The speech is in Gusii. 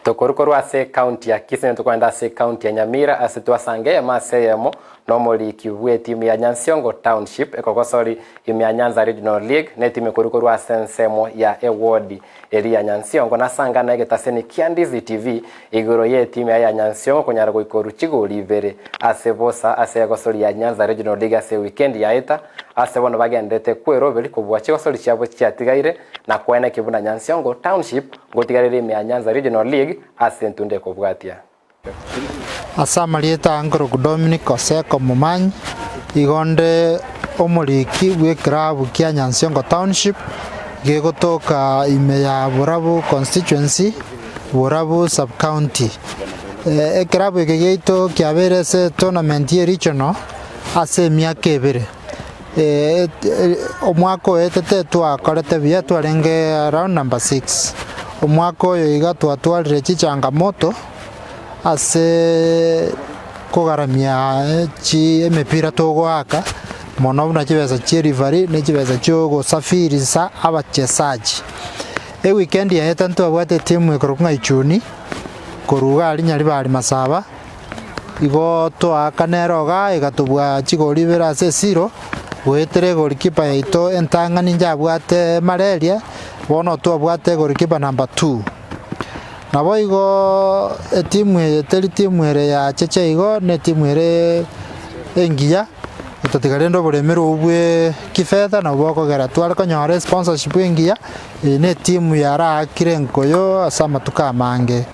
Tokorwa korwa ase ekaunti ya Kisii tokogenda ase ekaunti ya Nyamira ase twasanga eyemo ase eyemo nomoriki bw'etimu ya Nyansiongo Township ekogosori ime ya Nyanza Regional League netimu ekorwa korwa ase ensemo ya ewodi eria ya Nyansiongo nasangana egetaseni kia Ndizi TV igoro y'etimu yaye ya Nyansiongo konyara goikorwa chigori ibere ase bosa ase egosori ya Nyanza Regional League ase ewikendi yaeta ase bono bagenderete kweroberi kobua chigosori chiabo chiatigaire na koeneki buna Nyansiongo Township Ngotigarera ime ya Nyanza Regional League ase entunda ekobwatia. Ase amarieta a Nkorokwa Dominic Oseko Momanyi, igo nde omoriki bw'ekerabu kia Nyansiongo Township gegotoka ime ya Borabu Constituency, Borabu Sub-County. Ekerabu eke giaito kiabeire ase etournament ye regional ase emiaka ebere. Omwaka oetete twakorete buya twarenge round number six, omwaka oyo iga twatwarire chichangamoto ase kogaramia chi emepira togoaka mono buna chibesa chia referee ne chibesa chia ogosafirisa abachesaji. Eweekend yaeta ntwabwate etimu ekorokwa ng'a Ichuni, korwa iga aria Nyaribari Masaba. Igo toaakana ere igaa egatobua chigori ibere ase esiro, goetera egolikipa yaito entang'ani njabwate malaria, bono twabwate egolikipa number two. Naboigo etimu eye teri timu ere ya cheche igo, na etimu ere engiya, otatiga rende oboremeri obwo bwe kifedha nabwo bokogera tware konyora esponsorship engiya, eye na etimu yaraakire enkoyo ase amatuko amange.